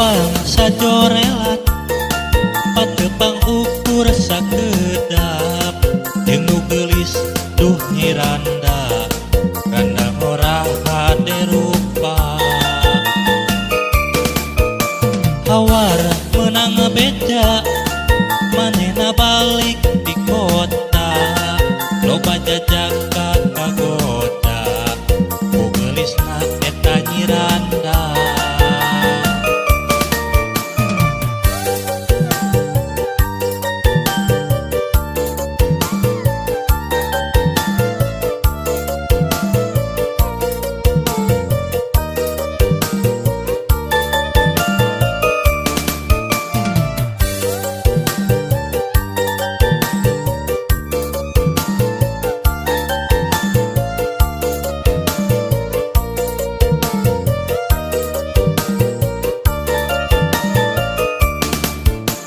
Tepang sajorelat patepang ukur sakedap jeung nu geulis duh Nyi Randa, randa ngora hade rupa. Hawar meunang beja manehna balik di kota, loba jajaka kagoda ku geulisna eta Nyi Randa.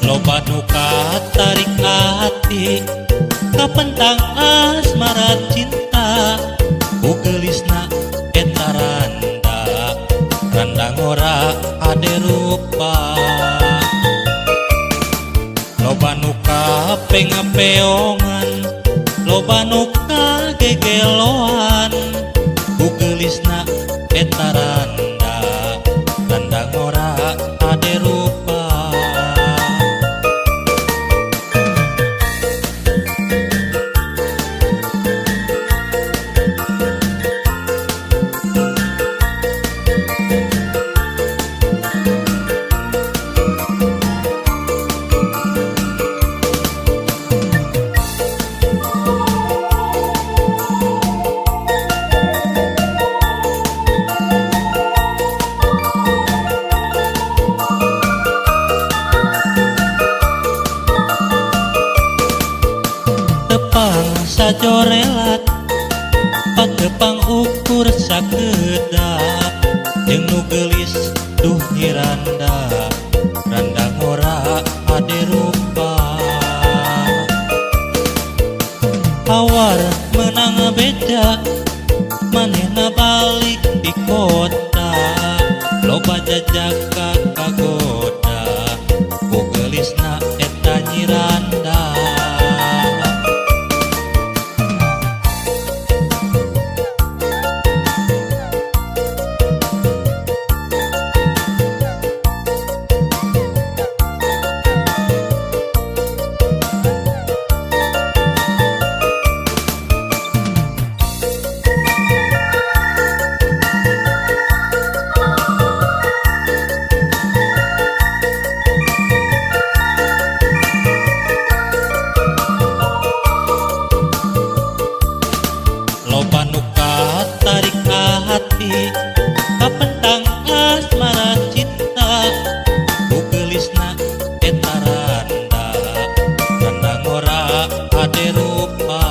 Loba nu katarik hati kapentang asmara cinta ku geulisna eta randa, randa ngora ade rupa. Loba nu kapengapeongan, loba nu kagegeloan ku geulisna eta randa, randa ngora ade rupa. Tepang sajorelat patepang ukur sakedap jeung nu geulis duh Nyi Randa, randa ngora ade rupa. Hawar meunang beja manehna balik di kota, loba jajaka kagoda ku geulisna eta Nyi Randa. Loba nu katarik hati kapentang asmara cinta ku geulisna eta randa, randa ngora ade rupa.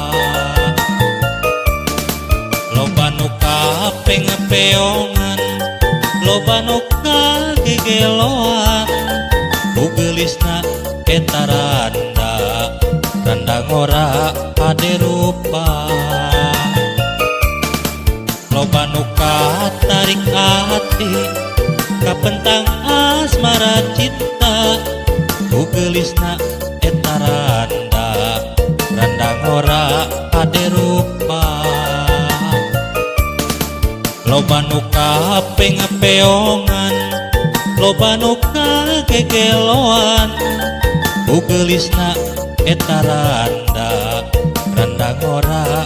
Loba nu kapengapeongan, loba nu kagegeloan ku geulisna eta randa, randa ngora ade rupa. Loba nu katarik hati kapentang asmara cinta ku geulisna eta randa, randa ngora ade rupa. Loba nu kapengapeongan, loba nu kagegeloan ku geulisna eta randa, randa ngora